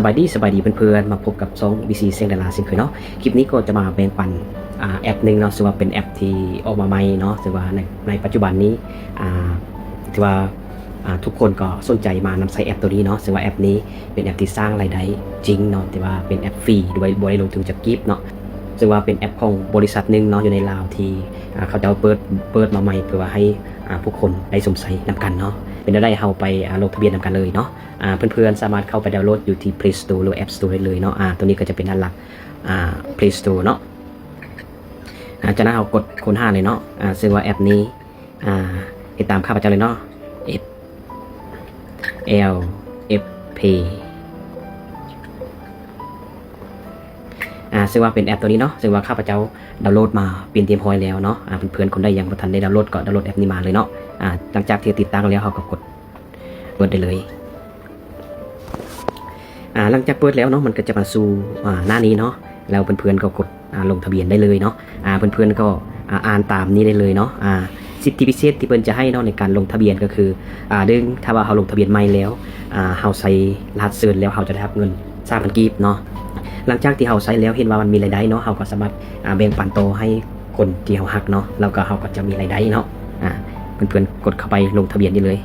ສະບາຍດີ ສະບາຍດີເພື່ອນໆ ມາພົບກັບຊ່ອງ ບີຊີ ແສງດາລາ ເຊັ່ນເຄີຍເນາະ. ຄລິບນີ້ກໍຈະມາແບ່ງປັນ ອ່າ ແອັບໜຶ່ງເນາະ ເຊິ່ງວ່າເປັນແອັບທີ່ອອກມາໃໝ່ເນາະ ເຊິ່ງວ່າໃນ ໃນປັດຈຸບັນນີ້ ອ່າ ຖືວ່າ ອ່າ ທຸກຄົນກໍສົນໃຈມານຳໃຊ້ແອັບໂຕນີ້ເນາະ. ເຊິ່ງວ່າແອັບນີ້ເປັນແອັບທີ່ສ້າງລາຍໄດ້ຈິງເນາະ ແຕ່ວ່າເປັນແອັບຟຣີ ໂດຍບໍ່ໄດ້ລົງທຶນຈັກກີບເນາະ. ເຊິ່ງວ່າເປັນແອັບຂອງບໍລິສັດໜຶ່ງເນາະ ຢູ່ໃນລາວທີ່ ອ່າ ເຂົາເຈົ້າເປີດ ເປີດມາໃໝ່ ເພື່ອວ່າໃຫ້ ອ່າ ຜູ້ຄົນໄດ້ຊົມໃຊ້ນຳກັນເນາະ. ເປັນແນວໃດ ເຮົາໄປ ອ່າ ລົງທະບຽນນຳກັນເລີຍເນາະ. ອ່າ ເພື່ອນໆສາມາດເຂົ້າໄປດາວໂຫຼດຢູ່ທີ່ Play Store ຫຼື App Store ໄດ້ເລີຍເນາະ. ອ່າ ໂຕນີ້ກໍຈະເປັນດ້ານຫຼັກ ອ່າ Play Store ເນາະ. ອ່າ ຈາກນັ້ນເຮົາກົດຄົ້ນຫາເລີຍເນາະ. ອ່າ ເຊິ່ງວ່າແອັບນີ້ ອ່າ ເຮັດຕາມຂ້າພະເຈົ້າເລີຍເນາະ F L F P ອ່າ ເຊິ່ງວ່າເປັນແອັບໂຕນີ້ເນາະ ເຊິ່ງວ່າຂ້າພະເຈົ້າດາວໂຫຼດມາເປັນທີ່ຮຽບຮ້ອຍແລ້ວເນາະ. ອ່າ ເພື່ອນໆຄົນໃດຍັງບໍ່ທັນໄດ້ດາວໂຫຼດ ກໍດາວໂຫຼດແອັບນີ້ມາເລີຍເນາະ. ອ່າ ຫຼັງຈາກທີ່ຕິດຕັ້ງແລ້ວ ເຮົາກໍກົດເປີດໄດ້ເລີຍ. ອ່າ ຫຼັງຈາກເປີດແລ້ວເນາະ ມັນກໍຈະມາສູ່ ອ່າ ໜ້ານີ້ເນາະ ແລ້ວເພື່ອນໆກໍກົດ ອ່າ ລົງທະບຽນໄດ້ເລີຍເນາະ. ອ່າ ເພື່ອນໆກໍ ອ່າ ອ່ານຕາມນີ້ໄດ້ເລີຍເນາະ. ອ່າ ສິດທິພິເສດທີ່ເພິ່ນຈະໃຫ້ເນາະ ໃນການລົງທະບຽນກໍຄື ອ່າ ໜຶ່ງ ຖ້າວ່າເຮົາລົງທະບຽນໃໝ່ແລ້ວ ອ່າ ເຮົາໃສ່ລະຫັດເຊີນແລ້ວ ເຮົາຈະໄດ້ຮັບເງິນສາມພັນກີບເນາະ. ຫຼັງຈາກທີ່ເຮົາໃຊ້ແລ້ວ ເຫັນວ່າມັນມີລາຍໄດ້ເນາະ ເຮົາກໍສາມາດ ອ່າ ແບ່ງປັນຕໍ່ໃຫ້ຄົນທີ່ເຮົາຮັກເນາະ ແລ້ວກໍເຮົາກໍຈະມີລາຍໄດ້ເນາະ. ອ່າ ເພື່ອນໆກົດເຂົ້າໄປລົງທະບຽນໄດ້ເລີຍ.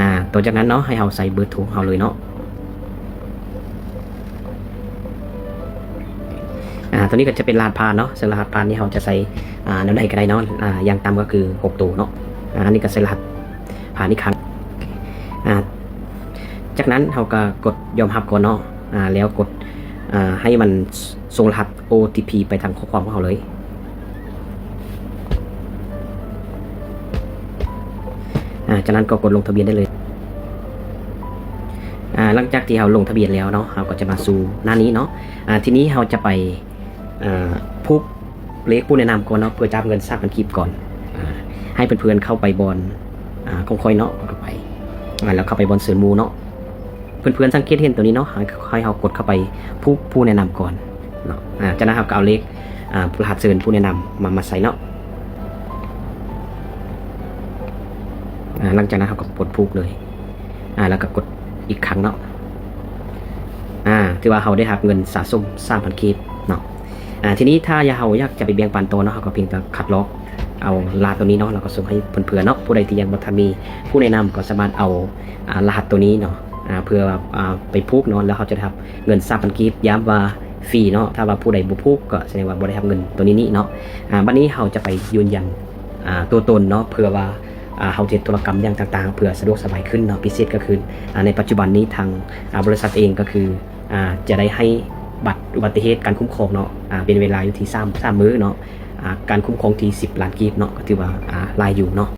ອ່າ ຕໍ່ຈາກນັ້ນເນາະ ໃຫ້ເຮົາໃສ່ເບີໂທເຮົາເລີຍເນາະ. ອ່າ ໂຕນີ້ກໍຈະເປັນລະຫັດຜ່ານເນາະ ເຊິ່ງລະຫັດຜ່ານນີ້ເຮົາຈະໃສ່ ອ່າ ແນວໃດກໍໄດ້ເນາະ. ອ່າ ຢ່າງຕ່ຳກໍຄືຫົກໂຕເນາະ. ອ່າ ອັນນີ້ກໍໃສ່ລະຫັດຜ່ານອີກຄັ້ງ. ອ່າ ຈາກນັ້ນເຮົາກໍກົດຍອມຮັບກ່ອນເນາະ. ອ່າ ແລ້ວກົດ ອ່າ ໃຫ້ມັນສົ່ງລະຫັດ ໂອທີພີ ໄປທາງຂໍ້ຄວາມຂອງເຮົາເລີຍ. ອ່າ ຈາກນັ້ນກໍກົດລົງທະບຽນໄດ້ເລີຍ. ອ່າ ຫຼັງຈາກທີ່ເຮົາລົງທະບຽນແລ້ວເນາະ ເຮົາກໍຈະມາສູ່ໜ້ານີ້ເນາະ. ອ່າ ທີນີ້ເຮົາຈະໄປ ອ່າ ຜູກເລກຜູ້ແນະນຳກ່ອນເນາະ ເພື່ອຈະຮັບເງິນສາມພັນກີບກ່ອນ. ອ່າ ໃຫ້ເພື່ອນໆເຂົ້າໄປບ່ອນ ອ່າ ຂອງຂ້ອຍເນາະ ກໍໄປ ອ່າ ແລ້ວເຂົ້າໄປບ່ອນເຊີນໝູ່ເນາະ. ເພື່ອນໆສັງເກດເຫັນໂຕນີ້ເນາະ ໃຫ້ ໃຫ້ເຮົາກົດເຂົ້າໄປຜູກຜູ້ແນະນຳກ່ອນເນາະ. ອ່າ ຈາກນັ້ນເຮົາກໍເອົາເລກ ອ່າ ລະຫັດເຊີນຜູ້ແນະນຳມາ ມາໃສ່ເນາະ. ອ່າ ຫຼັງຈາກນັ້ນເຮົາກໍກົດຜູກເລີຍ. ອ່າ ແລ້ວກໍກົດອີກຄັ້ງເນາະ. ອ່າ ຖືວ່າເຮົາໄດ້ຮັບເງິນສະສົມສາມພັນກີບເນາະ. ອ່າ ທີນີ້ຖ້າເຮົາຢາກຈະໄປແບ່ງປັນຕໍ່ເນາະ ເຮົາກໍພຽງແຕ່ຄັດລອກເອົາລະຫັດໂຕນີ້ເນາະ ແລ້ວກໍສົ່ງໃຫ້ເພື່ອນໆເນາະ. ຜູ້ໃດທີ່ຍັງບໍ່ທັນມີຜູ້ແນະນຳ ກໍສາມາດເອົາ ອ່າ ລະຫັດໂຕນີ້ເນາະ ອ່າ ເພື່ອ ອ່າ ໄປຜູກເນາະ ແລ້ວເຮົາຈະໄດ້ຮັບເງິນສາມພັນກີບ ຢ້ຳວ່າຟຣີເນາະ. ຖ້າວ່າຜູ້ໃດບໍ່ຜູກ ກໍສະແດງວ່າບໍ່ໄດ້ຮັບເງິນໂຕນີ້ນີ້ເນາະ. ອ່າ ບັດນີ້ເຮົາຈະໄປຢືນຢັນ ອ່າ ຕົວຕົນເນາະ ເພື່ອວ່າ ອ່າ ເຮົາຈະເຮັດທຸລະກຳຫຍັງຕ່າງໆ ເພື່ອສະດວກສະບາຍຂຶ້ນເນາະ. ພິເສດກໍຄື ອ່າ ໃນປັດຈຸບັນນີ້ທາງ ອ່າ ບໍລິສັດເອງກໍຄື ອ່າ ຈະໄດ້ໃຫ້ບັດອຸບັດຕິເຫດການຄຸ້ມຄອງເນາະ ອ່າ ເປັນເວລາຢູ່ທີ່ສາມ ສາມມື້ເນາະ. ອ່າ ການຄຸ້ມຄອງທີ່ສິບລ້ານກີບເນາະ ກໍຖືວ່າ ອ່າ ຫຼາຍຢູ່ເນາະ.